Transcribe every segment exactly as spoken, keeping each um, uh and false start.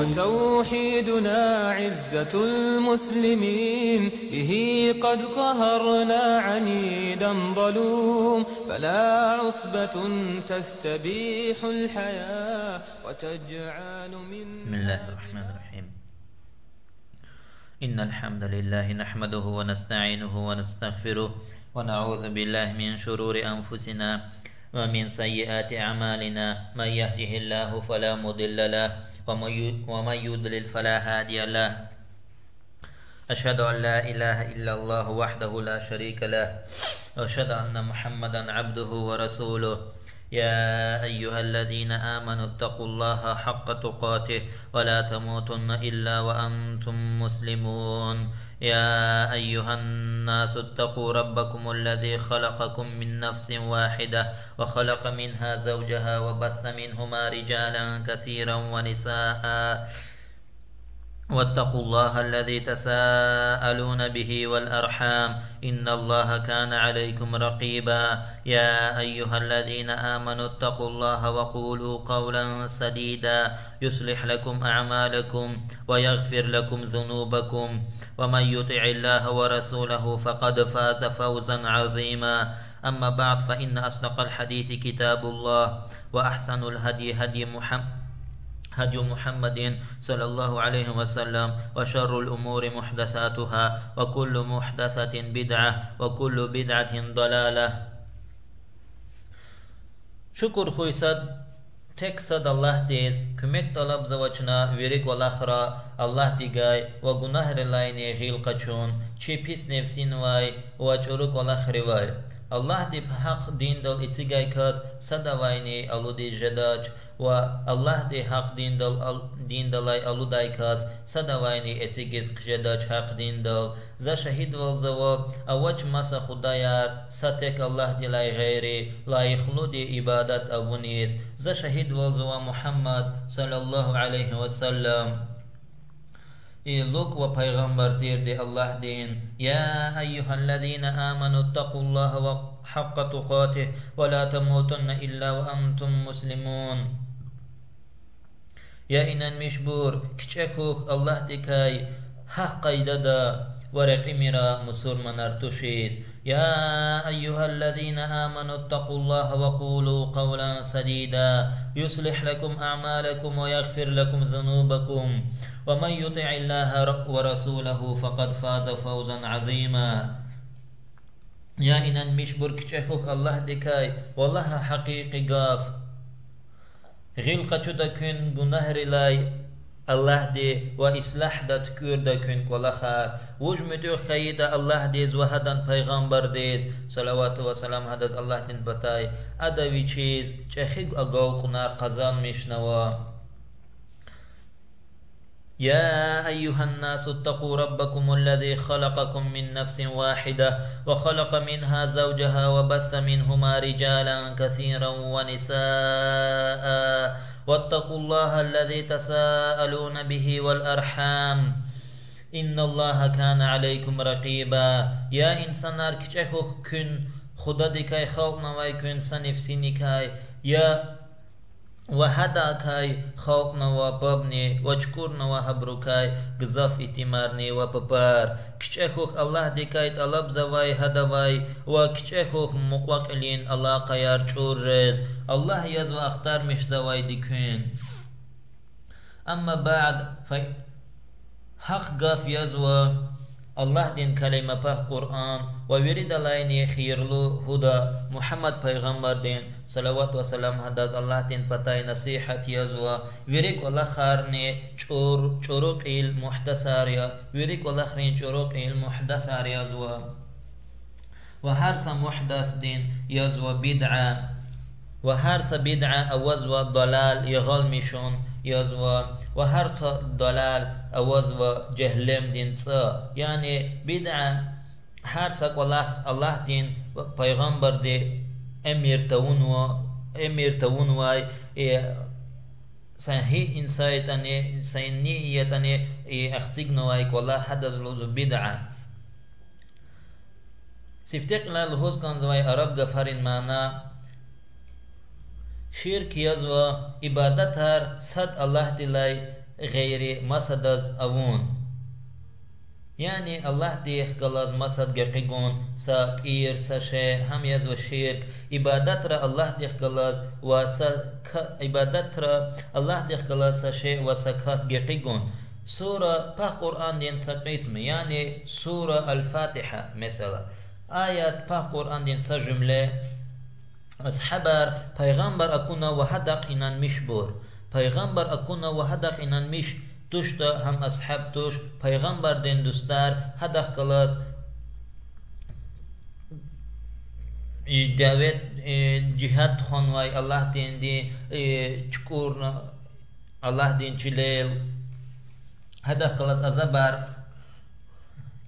توحيدنا عزة المسلمين، به قد قهرنا عنيدا ظلوم، فلا عصبة تستبيح الحياة وتجعل من بسم الله الرحمن الرحيم. إن الحمد لله نحمده ونستعينه ونستغفره، ونعوذ بالله من شرور أنفسنا ومن سيئات أعمالنا. من يهده الله فلا مضل له، ومن ي-، ومن يضلل فلا هادي له. أشهد أن لا إله إلا الله وحده لا شريك له، وأشهد أن محمدا عبده ورسوله. يا أيها الذين آمنوا اتقوا الله حق تقاته ولا تموتن إلا وأنتم مسلمون. يا أيها الناس اتقوا ربكم الذي خلقكم من نفس واحدة وخلق منها زوجها وبث منهما رجالا كثيرا ونساء، واتقوا الله الذي تساءلون به والأرحام، إن الله كان عليكم رقيبا. يا أيها الذين آمنوا اتقوا الله وقولوا قولا سديدا، يصلح لكم أعمالكم ويغفر لكم ذنوبكم، ومن يطع الله ورسوله فقد فاز فوزا عظيما. أما بعد، فإن أصدق الحديث كتاب الله، وأحسن الهدي هدي محم-، هدي محمد صلى الله عليه وسلم، وشر الأمور محدثاتها، وكل محدثة بدعة، وكل بدعة ضلالة. Шукур хьуй сад, тек сад Аллагьдиз, куьмек тӀалабзава чна вири кӀвалахра Аллагьдивай ва гунагьрилайни гъил къачун, чи пис нефсинивай ва чӀуру кӀвалахривай. Аллагьди гьахъ диндал эцигай кас садавайни алудиз жедач, ва Аллагьди гьахъ диндал ал-, диндалай алудай кас садавайни эцигиз хъжедач гьахъ диндал. За шагьидвалзава, авач маса худаяр, са тек Аллагьдилай гъейри, лайихлуди ибадат авуниз. За шагьидвалзава Мугьаммад صلى الله عليه وسلم и лукӀ ва пайгъамбар тирди Аллагьдин. يا أيها الذين آمنوا اتقوا الله حق تقاته ولا تموتن إلا وأنتم مسلمون. Я инанмишбур, кичӀе хьухь Аллагьдикай гьахъ къайдада ва рекьимира мусурманар тушиз. يا أيها الذين آمنوا اتقوا الله وقولوا قولا سديدا، يصلح لكم أعمالكم ويغفر لكم ذنوبكم، ومن يطع الله ورسوله فقد فاز فوزا عظيما. Я инанмишбур, кичӀе хьухь Аллагьдикай ва лагь гьакъикъи гаф. Гъил къачуда куьн гунагьрилай Аллагьди ва ислагьда, туькӀуьрда куьн кӀвалахар. Вуж муьтӀуьгъ хьайитӀа Аллагьдиз ва гьадан пайгъамбардиз, салават ва салам гьадаз Аллагьдин патай, ада вичиз чӀехи агалкьунар къазанмишнава. يا أيها الناس اتقوا ربكم الذي خلقكم من نفس واحدة وخلق منها زوجها وبث منهما رجالا كثيرا ونساء واتقوا الله الذي تساءلون به والأرحام إن الله كان عليكم رقيبا. Я инсанар, кичӀе хьухь куьн Худадикай халкьнавай куьн са нефсиникай, я ва гьадакай халкьнава пабни ва чукӀурнава гьабурукай гзаф итимарни ва папар. КичӀе хьухь Аллагьдикай, тӀалабзавай гьадавай ва кичӀе хьухь мукьва-кьилин алакъаяр чӀур жез. Аллагь язва ахтармишзавайди куьн. أما بعد, гьахъ гаф язва Аллагьдин калима, пак Къуръан, ва виридалайни хийирлу гьуда Мугьаммад пайгъамбардин, салават ва салам гьадаз Аллагьдин патай, насигьат язва. Вири кӀвалахарни чӀур-, чӀуру кьил мугьдасар я, вири кӀвалахрин чӀуру кьил мугьдасар язва. Ва гьар са мугьдасдин язва бидъа. Ва гьар са бидъа авазва далал, ягъалмишун язва. Ва гьар са далал авазва жегьлемдин цӀа. Яни бидъа гьар са кӀвалах Аллагьдин ва пайгъамбарди эмир тавунва, эмир тавунвай, э, са гьи инсан ятӀани, са ни ятӀани, э, ахцигнавай кӀвалах, гьадаз лугьузва бидъа. Сифте кьилел лугьуз кӀанзавай араб гафарин мана: ширк язва ибадатар сад Аллагьдилай, гъейри масадаз авун. Яни Аллагьдихъ галаз масад гекъигун, са пӀир, са шей, гьам язва ширк, ибадатра Аллагьдихъ галаз ва са к-, ибадатра Аллагьдихъ галаз са шей ва са кас гекъигун. Сура пак Къуръандин са кьисм, яни сура Аль-Фатигьа, месела. Аят пак Къуръандин са жуьмле. Асгьабар пайгъамбар акуна ва гьадахъ инанмишбур. Пайгъамбар акуна ва гьадахъ инанмиш туштӀа, гьам асгьаб туш, пайгъамбардин дустар, гьадахъ галаз, э, давет, э, жигьад тухванвай Аллагьдинди, э, чукӀурна Аллагьдин чилел, гьадахъ галаз азабар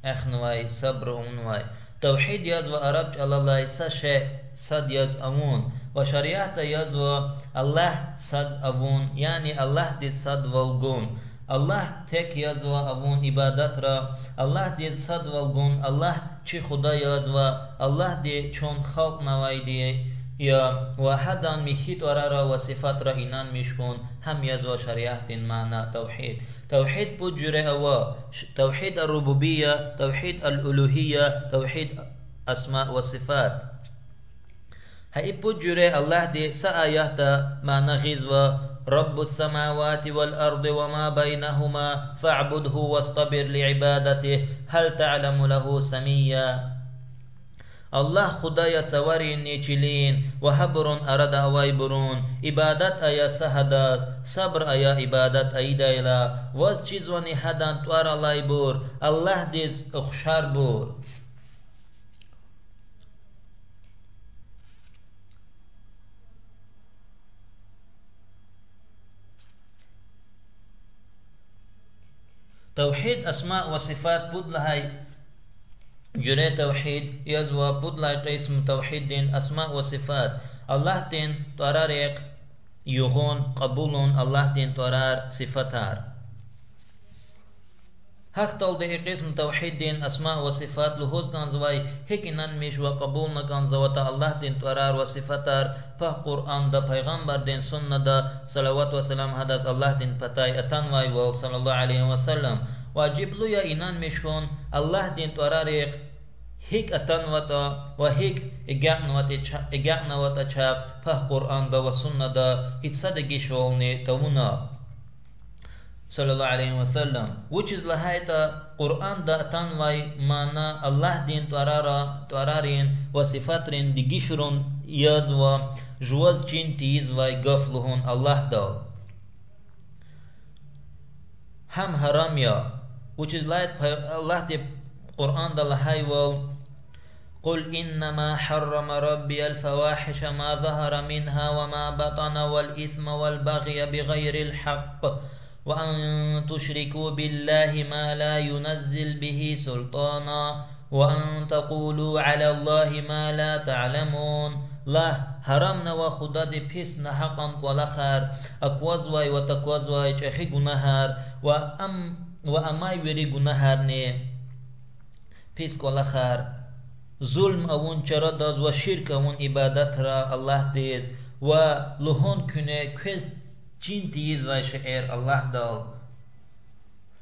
эхнавай, сабур авунвай. Тавгьид язва араб чӀалалай са шей сад яз авун ва шариатда язва Аллагь сад авун, яни Аллагьдиз садвал гун. Аллагь тек язва авун ибадатра, Аллагьдиз садвал гун, Аллагь чи Худа язва, Аллагьди чун халкьнавайди я ва гьадан михьи тӀварара ва сифатра инанмиш хьун, гьам язва шариатдин мана тавгьид. Тавгьид пуд жуьре ава: ш-, тавгьид ар-рубубия, тавгьид аль-улугьия, тавгьид асма ва сифат. Гьа и пуд жуьре Аллагьди са аятда мана гъизва: رب السماوات والأرض وما بينهما فاعبده واصطبر لعبادته هل تعلم له سميا. Аллагь Худа я цаваринни чилин ва гьабурун арада авайбурун, ибадат ая са гьадаз, сабур ая ибадат ийидайла, ваз чизвани гьадан тӀвар алайбур Аллагьдиз ухшарбур. Тавгьид асма ва сифат пуд лагьай жуьре тавгьид язва, пуд лагьай кьисм тавгьиддин асма ва сифат. Аллагьдин тӀварарихъ югъун, кьабулун Аллагьдин тӀварар, сифатар. Гьахьталди и кьисм тавгьиддин асма ва сифат лугьуз кӀанзавай, гьикӀ инанмиш ва кьабулна кӀанзаватӀа Аллагьдин тӀварар ва сифатар пак Къуръанда, пайгъамбардин суннада, салават ва салам гьадаз Аллагьдин патай, атанвайвал, صلى الله عليه وسلم. Важиблу я инанмиш хьун Аллагьдин тӀварарихъ гьикӀ атанватӀа ва гьикӀ агакьнаватӀа ча-, агакьнаватӀа чахъ пак Къуръанда ва суннада гьич са дегишвални тавуна, صلى الله عليه وسلم. Вучиз лагьайтӀа Къуръанда атанвай мана Аллагьдин тӀварара-, тӀварарин ва сифатрин дегишрун язва, жуваз чин тийизвай гаф лугьун Аллагьдал. Гьам гьарам я. Вучиз лагьайтӀа пай-, Аллагьди Къуръанда лагьайвал: قل إنما حرم ربي الفواحش ما ظهر منها وما بطن والإثم والبغي بغير الحق وأن تشركوا بالله ما لم ينزل به سلطانا وأن تقولوا على الله ما لا تعلمون. Лагь, гьарамнава Худади пис нагьакьан кӀвалахар, аквазвай ва таквазвай чӀехи гунагьар ва ам-, ва амай вири гунагьарни, пис кӀвалахар, зулум авун чарадаз ва ширк авун ибадатра Аллагьдиз, ва лугьун куьне квез чин тийизвай шейэр Аллагьдал,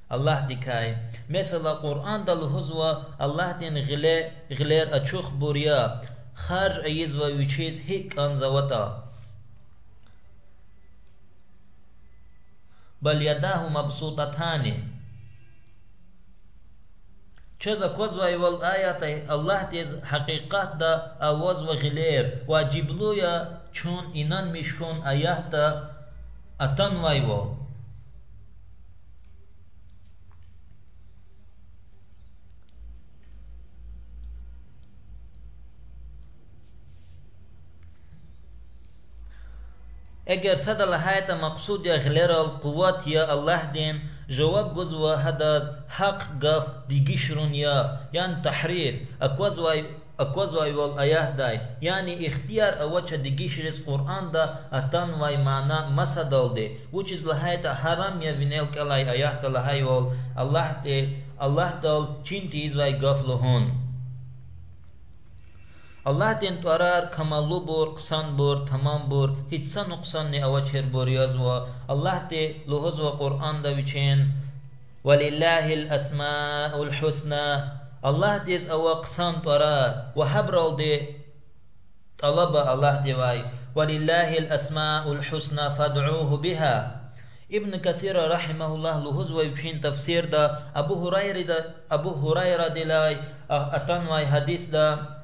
Аллагьдикай. Месела, Къуръанда лугьузва Аллагьдин гъиле-, гъилер ачухбур я, харж ийизва вичиз гьикӀ кӀанзаватӀа. بل يداه مبسوطتان. Чаз аквазвайвал аятдай Аллагьдиз гьакъикъатда авазва гъилер, важиблу я чун инанмиш хьун аятда атанвайвал. Эгер сада лагьайтӀа, макьсуд я гъилерал къуват я Аллагьдин, жаваб гузва гьадаз гьахъ гаф дегишрун я, яни тагьриф, аквазвай-, аквазвайвал аятдай, яни ихтияр авач дегишриз Къуръанда атанвай мана масадалди, вучиз лагьайтӀа гьарам я винел кӀелай аятда лагьайвал Аллагьди, Аллагьдал чин тийизвай гаф лугьун. Аллагьдин тӀварар камаллубур, хъсанбур, тамамбур, гьич са нукьсанни авачирбур язва. Аллагьди лугьузва Къуръанда Вичин: ولله الأسماء الحسنى. Аллагьдиз ава хъсан тӀварар ва гьабуралди тӀалаба Аллагьдивай. ولله الأسماء الحسنى فادعوه بها. Ибн Касира, рагьимагьуллагь, лугьузва вичин тафсирда Абу Гьурайрида-, Абу Гьурайрадилай а-, атанвай гьадисда,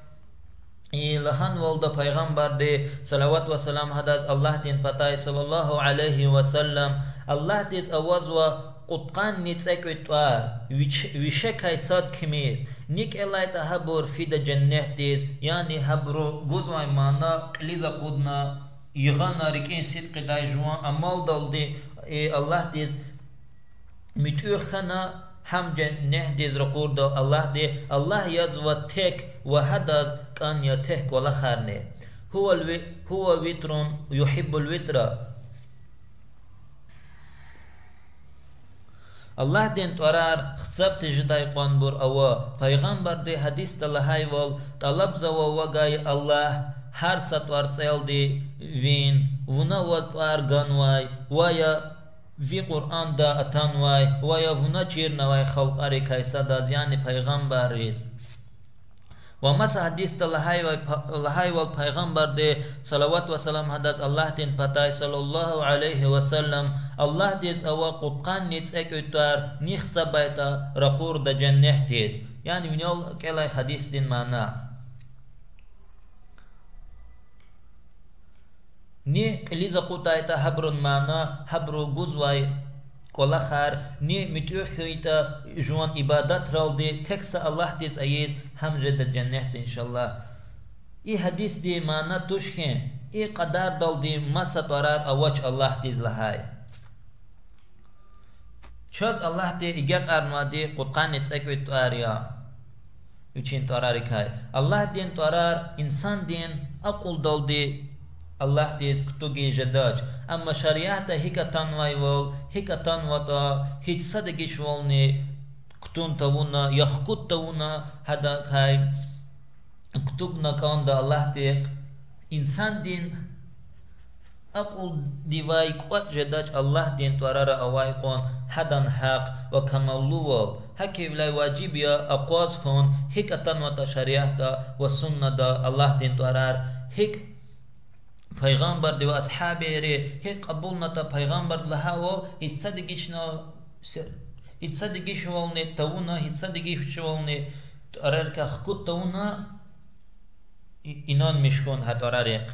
и лагьанвалда Пайгъамбарди, салават ва салам гьадаз Аллагьдин патай, صلى الله عليه وسلم, Аллагьдиз авазва кьудкъанни цӀекӀуьд тӀвар, вич-, вишекай сад кимиз, ни кӀелайтӀа гьабур фида женнетдиз, яни гьабуру гузвай мана кьилиз акъудна, йигъана рикӀин сидкьидай жуван амалдалди, э, Аллагьдиз муьтӀуьгъ хьана, гьам женнетдиз ракъурда Аллагьди, Аллагь язва тек ва гьадаз кӀан я тек кӀвалахарни. هو الو-، هو وتر يحب الوتر. Аллагьдин тӀварар хцаб тежедай кьванбур ава. Пайгъамбарди гьадисда лагьайвал, тӀалабзава вавай Аллагь гьар са тӀварцӀелди вин, вуна ваз тӀвар ганвай, ва я ви Къуръанда атанвай, ва я вуна чирнавай халкьарикай садаз, яни пайгъамбарриз. Ва маса гьадисда лагьайвай па-, лагьайвал Пайгъамбарди, салават ва салам гьадаз Аллагьдин патай, صلى الله عليه وسلم, Аллагьдиз ава кьудкъанни цӀекӀуьд тӀвар, ни хцабайтӀа ракъурда женнетдиз. Яни винел кӀелай гьадисдин мана. Ни кьилиз акъудайтӀа гьабурун мана, гьабуру гузвай кӀвалахар, ни муьтӀуьгъ хьайитӀа жуван ибадатралди тек са Аллагьдиз ийиз, гьам жеда женнетда, إن شاء الله. И гьадисди мана туш хьи, и кьадардалди маса тӀварар авач Аллагьдиз лагьай. Чаз Аллагьди агакьарнавайди кьудкъанни цӀекӀуьд тӀвар я Вичин тӀварарикай. Аллагьдин тӀварар инсандин акьулдалди Аллагьдиз кутугиз жедач. Амма шариатда гьикӀ атанвайвал, гьикӀ атанватӀа, гьич са дегишвални кутун тавуна, я хкуд тавуна, гьадакай кутугна кӀанда Аллагьдихъ. Инсандин акьулдивай кӀватӀ жедач Аллагьдин тӀварара авай кьван гьадан гьахъ ва камаллувал. Гьавиляй важиб я акъваз хьун, гьикӀ атанватӀа шариатда ва суннада Аллагьдин тӀварар, гьикӀ Пайгъамбарди ва асгьабийри гьикӀ кьабулнатӀа, Пайгъамбарди лагьайвал, гьич са дегишна-, се-, гьич са дегишвални тавуна, гьич са дегишвални тӀварарикай хкуд тавуна, и-, инанмиш хьун гьа тӀварарихъ.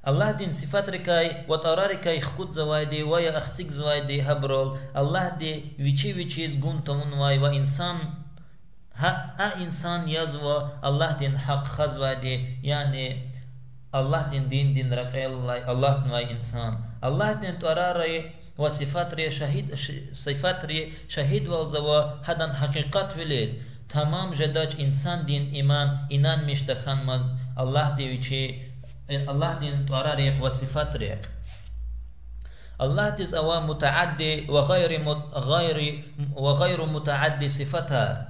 Аллагьдин сифатрикай ва тӀварарикай хкудзавайди ва я ахцигзавайди гьабурал Аллагьди вичи вичиз гун тавунвай ва инсан, гьа, а инсан язва Аллагьдин гьахъ хазвайди, яни Аллагьдин диндин рекьелай алатнавай инсан. Аллагьдин тӀварари ва сифатри шагьид-, ш-, сифатри шагьидвалзава гьадан гьакъикъатвилиз, тамам жедач инсандин иман, инанмиш тахьанмаз Аллагьди вичи, э, Аллагьдин тӀварарихъ ва сифатрихъ. Аллагьдиз ава мутаадди ва гъайри мут-, гъайри, ва гъайру мутаадди сифатар.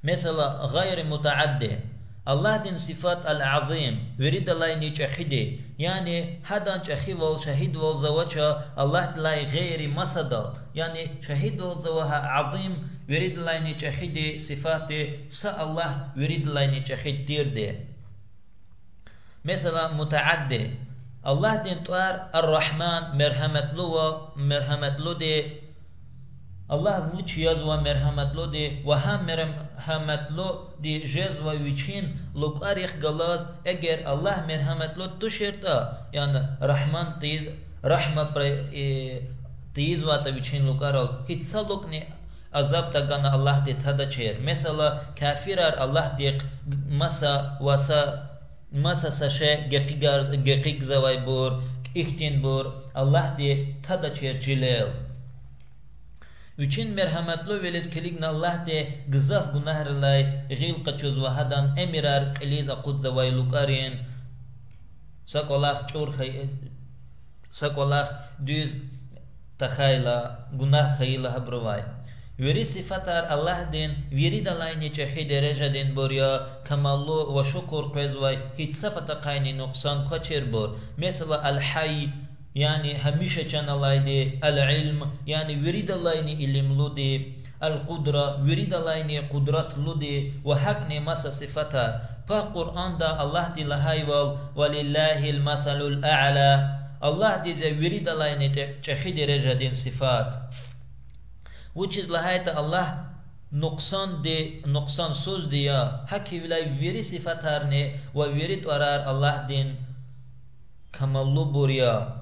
Месела, гъайри мутаадди. Аллагьдин сифат аль-Азим, виридалайни чӀехиди. Яни гьадан чӀехивал шагьидвалзавач Аллагьдилай гъейри масадал. Яни шагьидвалзава гьа Азим, виридалайни чӀехиди сифатди, са Аллагь виридалайни чӀехиди тирди. Месела, мутаадди. Аллагьдин тӀвар Ар-Рагьман, мергьаметлу ва мергьаметлуди. Аллагь вуч язва мергьаметлуди ва гьа мергьаметлуди жезва вичин лукӀарихъ галаз, эгер Аллагь мергьаметлу туширтӀа, яни Рагьман ти-, рагьма пра-, э, тийизватӀа вичин лукӀарал, гьич са лукӀни азаб тагана Аллагьди тадачир. Месела, кафирар Аллагьдихъ маса ва са, маса са шей гекъигар-, гекъигзавайбур, ихьтинбур Аллагьди тадачир чилел. Вичин мергьаметлувилиз килигна Аллагьди гзаф гунагьрилай гъил къачуз ва гьадан эмирар кьилиз акъудзавай лукӀарин са кӀвалах чӀур хьай-, са кӀвалах дуьз тахьайла, гунагь хьайила гьабурувай. Вири сифатар Аллагьдин виридалайни чӀехи дережадинбур я, камаллу ва шукур къвезвай, гьич са патахъайни нукьсан квачирбур. Месела, الحي, яни гьамиша чан алайди, العلم, яни виридалайни илимлуди, القدرة, виридалайни къудратлуди ва гьакӀни маса сифатар. Пак Къуръанда Аллагьди лагьайвал: ولله المثل الأعلى. Аллагьдиз я виридалайни тӀе-, чӀехи дережадин сифат. Вучиз лагьайтӀа Аллагь нукьсанди, нукьсансузди я, гьакӀ хьайила вири сифатарни ва вири тӀварар Аллагьдин камаллубур я.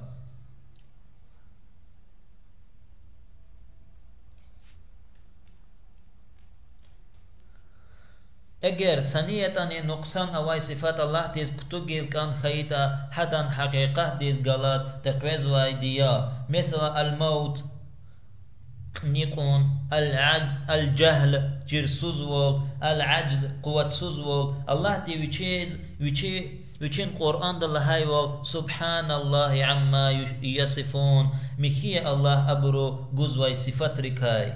Эгер са ни ятӀани нукьсан авай сифат Аллагьдиз кутугиз кӀан хьайитӀа, гьадан гьакъикъатдиз галаз текъвезвайди я. Месела, الموت, кьуьникьун, العج-, الجهل, чирсузвал, العجز, къуватсузвал. Аллагьди вичиз, вичи, вичин Къуръанда лагьайвал: سبحان الله عما يصفون, михьи я Аллагь абуру гузвай сифатрикай.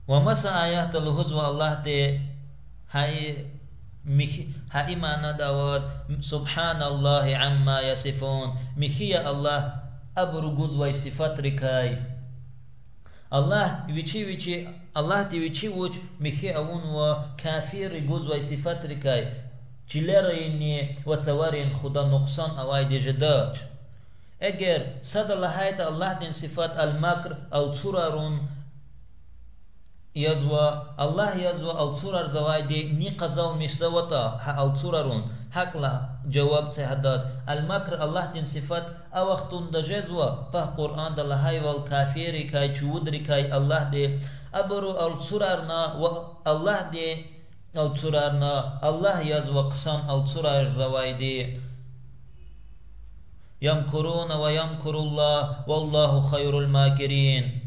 Ва маса аятда лугьузва Аллагьди, гьа и михь-, гьа и манада аваз: سبحان الله عما يصفون, михьи я Аллагь абуру гузвай сифатрикай. Аллагь вичи вичи, Аллагьди вичи вуч михьи авунва кафирри гузвай сифатрикай, чилеринни ва цаварин худа нукьсан авайди жедач. Эгер сада лагьайтӀа Аллагьдин сифат المكر, алцурарун язва, Аллагь язва алцурарзавайди, ни къазанмишзаватӀа гьа алцурарун, гьакӀ лагь жаваб це гьадаз. المكر Аллагьдин сифат а вахтунда жезва, пак Къуръанда лагьайвал, кафиррикай, чувудрикай Аллагьди, абуру алцурарна ва Аллагьди алцурарна, Аллагь язва хъсан алцурарзавайди. يمكرون ويمكر الله والله خير الماكرين.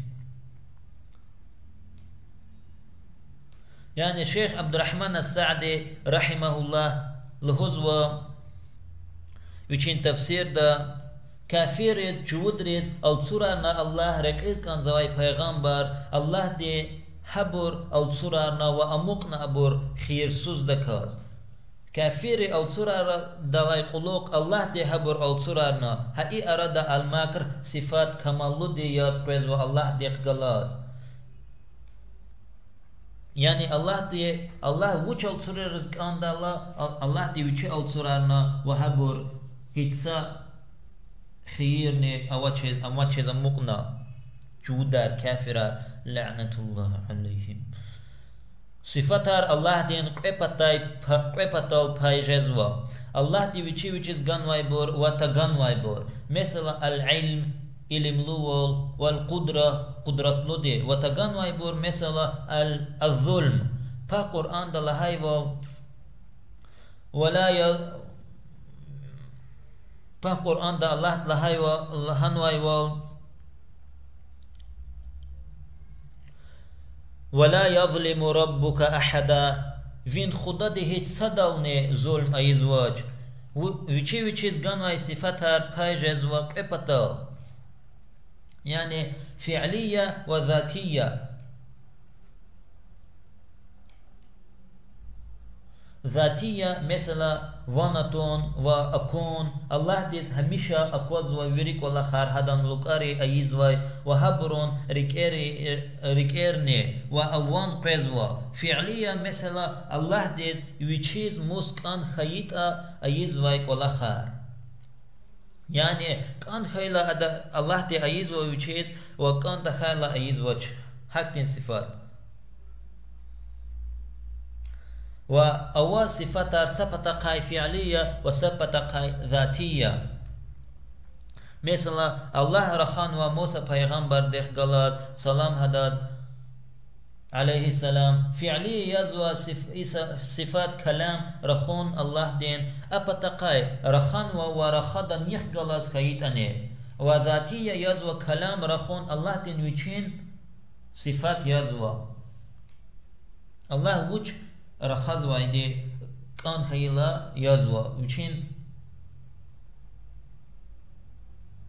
Яни шейх Абдурагьман ас-Саъди, рагьимагьуллагь, лугьузва вичин тафсирда: кафирриз, чувудриз алцурарна Аллагь, рекьиз кӀанзавай пайгъамбар, Аллагьди гьабур алцурарна ва амукьна абур хийирсуздаказ. Кафирри алцурардалай кьулухъ Аллагьди гьабур алцурарна, гьа и арада المكر сифат камаллуди яз къвезва Аллагьдихъ галаз. Яни Аллагьди, Аллагь вуч алцурариз кӀандайла, Ал-, Аллагьди вичи алцурарна ва гьабур гьич са хийирни авачиз, амачиз амукьна. Чувудар, кафирар, لعنة الله عليهم. Сифатар Аллагьдин кьве патай па-, кьве патал пай жезва. Аллагьди вичи вичиз ганвайбур ва таганвайбур. Месела, العلم, илимлувал, والقدرة, къудратлуди, ва таганвайбур, месела, الظلم. Пак Къуръанда лагьайвал, ولا ي-, Пак Къуръанда Аллагьди лагьайва-, лагьанвайвал: ولا يظلم ربك أحدا. Вин Худади гьич садални зулум ийизвач. Ву-, вичи вичиз ганвай сифатар пай жезва кьве патал. Яни فعلية ва ذاتية. ذاتية, месела, ван атун ва акун, Аллагьдиз гьамиша аквазва вири кӀвалахар, гьадан лукӀари ийизвай ва гьабурун рикӀери-, рикӀерни ва ван къвезва. فعلية, месела, Аллагьдиз вичиз мус кӀан хьайитӀа ийизвай кӀвалахар. Яни кӀан хьайила ада-, Аллагьди ийизва вичиз ва кӀан тахьайла ийизвач. Гьахьтин сифат. Ва ава сифатар са патахъай فعلية ва са патахъай ذاتية. Месела, Аллагь раханва Муса пайгъамбардихъ галаз, салам гьадаз, عليه السلام, فعلية язва сиф-, иса-, сифат калам рахун Аллагьдин, а патахъай раханва ва рахадан нихъ галаз хьайитӀани. Ва ذاتية язва калам рахун Аллагьдин вичин сифат язва. Аллагь вуч рахазвайди кӀан хьайила язва, вичин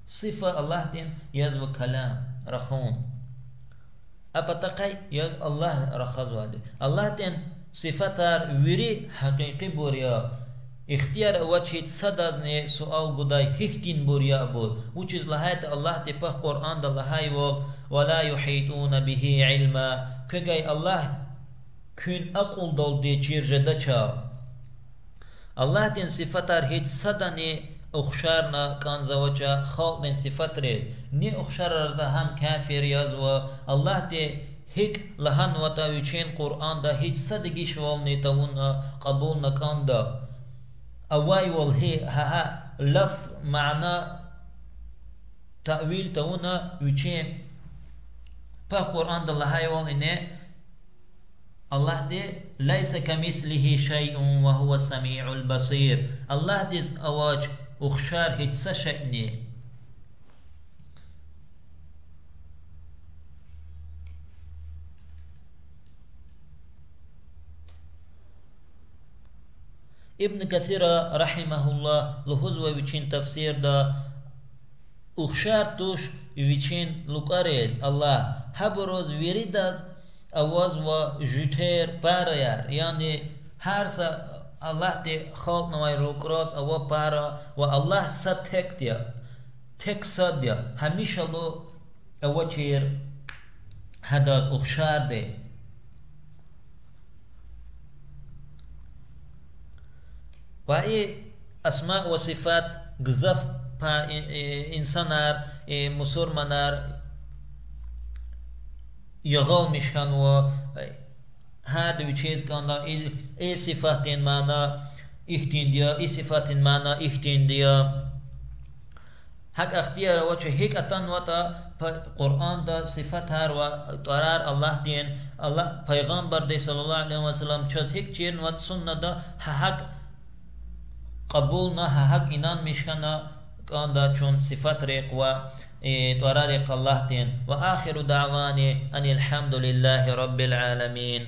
сифа Аллагьдин язва калам, рахун. А патахъай я Аллагь рахазвайди. Аллагьдин сифатар вири гьакъикъибур я. Ихтияр авач гьич садазни суал гудай, гьихьтинбур я абур. Вучиз лагьайтӀа Аллагьди пак Къуръанда лагьайвал: ولا يحيطون به علما. Квевай Аллагь куьн акьулдалди чир жедач. Аллагьдин сифатар гьич садани ухшарна кӀанзавач халкьдин сифатриз. Ни ухшарарда гьам кафир язва, Аллагьди гьикӀ лагьанватӀа вичин Къуръанда, гьич са дегишвални тавуна кьабулна кӀанда. Авайвал гьи, гьа, гьа лафз, мана таъвил тавуна вичин пак Къуръанда лагьайвал ине Аллагьди: ليس كمثله شيء وهو السميع البصير. Аллагьдиз авач ухшар гьич са шейни. Ибн Касира, рагьимагьуллагь, лугьузва вичин тафсирда: ухшар туш вичин лукӀариз, Аллагь, гьабуруз виридаз авазва жуьтер, параяр, яни гьар са Аллагьди халкьнавай лукӀраз ава пара, ва Аллагь са тек я, тек сад я, гьамишалу авачир гьадаз ухшарди. Ва и асма ва сифат гзаф па-, и-, и-, инсанар, и мусурманар ягъалмиш хьанва, гьарда вичиз кӀанда, и, и сифатдин мана ихьтинди я, и сифатдин мана ихьтинди я. ГьакӀ ихтияр авач, гьикӀ атанватӀа па-, Къуръанда сифатар ва тӀварар Аллагьдин, Аллагь, Пайгъамбарди صلى الله عليه وسلم чаз гьикӀ чирнаватӀа суннада, гьа гьакӀ кьабулна, гьа гьакӀ инанмиш хьана кӀанда чун сифатрихъ ва, э, тӀварарихъ Аллагьдин. وآخر دعوانا أن الحمد لله رب العالمين.